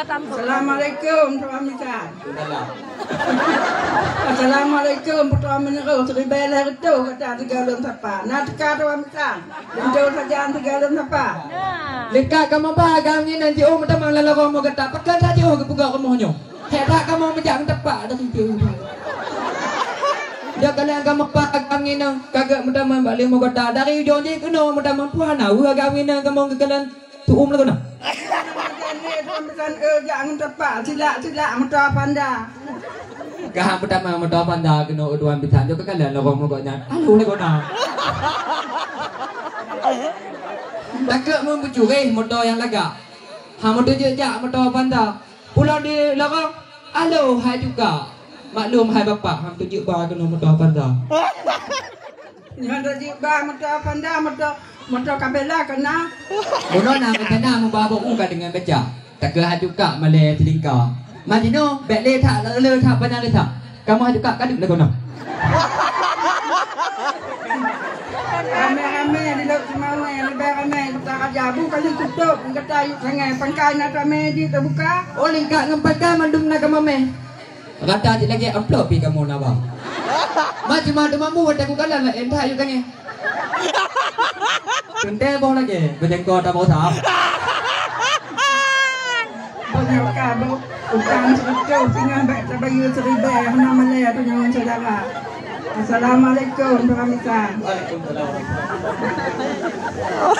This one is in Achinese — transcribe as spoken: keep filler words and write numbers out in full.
Assalamualaikum, Tuan Bisan. Assalamualaikum, Putroe Meunyeurôh, siribèe lhèe reutôh gata tinggai lôn sapa. Na teuka Tuan Bisan, linto sajan tinggai lôn sapa. Leukat kamoe ba gam ngieng jiôh meutamong lam lorong rumoh gata, pakon that jiôh geupeugah rumoh nyoe. Hék that kamoe meujak meuteumpat dari jiôh. Jak kalon kamoe ba gam ngieng ka geuh meutamong bak lé rumoh gata, dari ujong jih keunoe meutamong puhana weueh gam ngieng kamoe geukalon. Tu'um lagoe na. Tuan Bisan, eh, jak ngon teumpat, silak-silak moto Panda. Ka meutamong moto Panda keunoe Tuan Bisan, jok keukalon lorong rumoh gobnyan. Aduh lagoe na. Takot meubeucureh moto nyang lagak. Ha, moto jeuet jak moto Panda. Pulang di lorong, alo hai juga. Maklum hai bapak, ha, moto jeuet ba keunoe moto Panda. Nyan dak jeuet ba moto Panda, moto, moto Kabela keu na. Bunoe na meukeuna meuba buku ka deungon baca. Takeu haju kak malèe silingka. Majinoe bèk lé that le that panyang lé that. Kamoe haju kak kadeuek lagoe na. Ramé-ramé di Lhokseumawe, leubeh ramé di Kutaraja. Bu kali kutôp gata yue sangai, pangkai na ramé jiteubuka. Oh lingka ngon pangkai mandum na kamoe mé. Rata cit lagèe amplop pih kamoe na ba. Ma cuma teumambu watèe kukalon laén that yue kangèe. Teuntèe boh lagèe beujangko taboh sab. Banyak kabut utang seukeutôh singoh bèk tabayeue siribèe hana malèe tanyoe syedara. Assalamualaikum, Tuan Bisan. Waalaikumsalam.